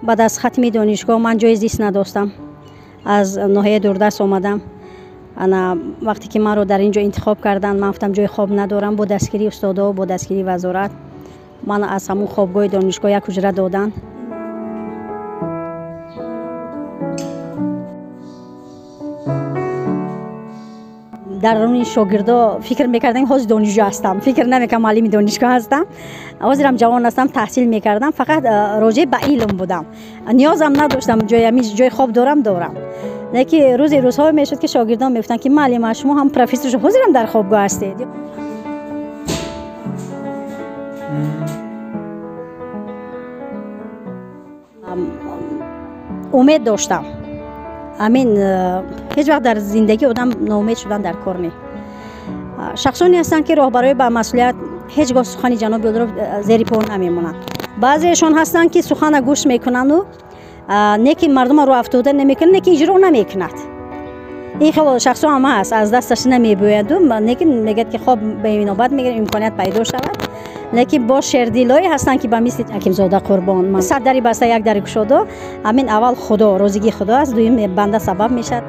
Баъд аз хатми донишгоҳ ман ҷои зист надоштам, аз ноҳияи дурдаст омадам. Ана вақте ки манро дар ин ҷо интихоб карданд, ман гуфтам ҷои хоб надорам. Бо дастгирии устодо, бо дастгирии вазорат ман аз ҳамун хобгоҳи донишгоҳ як ҳуҷра доданд. Дар руни шогирдо фикр мекардам, ҳозир донишҷӯ ҳастам, фикр намекардам муаллими донишгоҳ ҳастам. Ҳозирам ҷавон ҳастам, таҳсил мекардам, фақат роҷеъ ба илм будам, ниёзам надоштам, ҷои хоб дорам. Лекин рӯзе рӯзҳо мешуд, ки шогирдон мегуфтанд, ки муаллима, шумо ҳам профессор, ҳозирам дар хобгоҳ ҳастед. Умед доштам. Амин, ҳеҷ вақт дар зиндагӣ одам ноумед шудан дар кор не. Шахсоне ҳастанд, ки роҳбарои ба масъулият ҳеҷ гоҳ сухани ҷаноби олиро зери по намемонанд. Баъзеашон ҳастанд, ки сухана гӯш мекунанду не ки мардума рӯ афтода намекунад, не ки иҷро намекунад. Ин хело шахсо ҳам ҳаст, аз дасташ намебӯяду, лекин мегӯяд, ки хоб ба инобат мегирем, имконият пайдо шавад. Лекин бо шердилое ҳастанд, ки ба мисли Ҳакимзода Қурбон 100 дари баста, як дари кушодо. Ҳамин аввал Худо, розигии Худо аст, дуюм банда сабаб мешавад.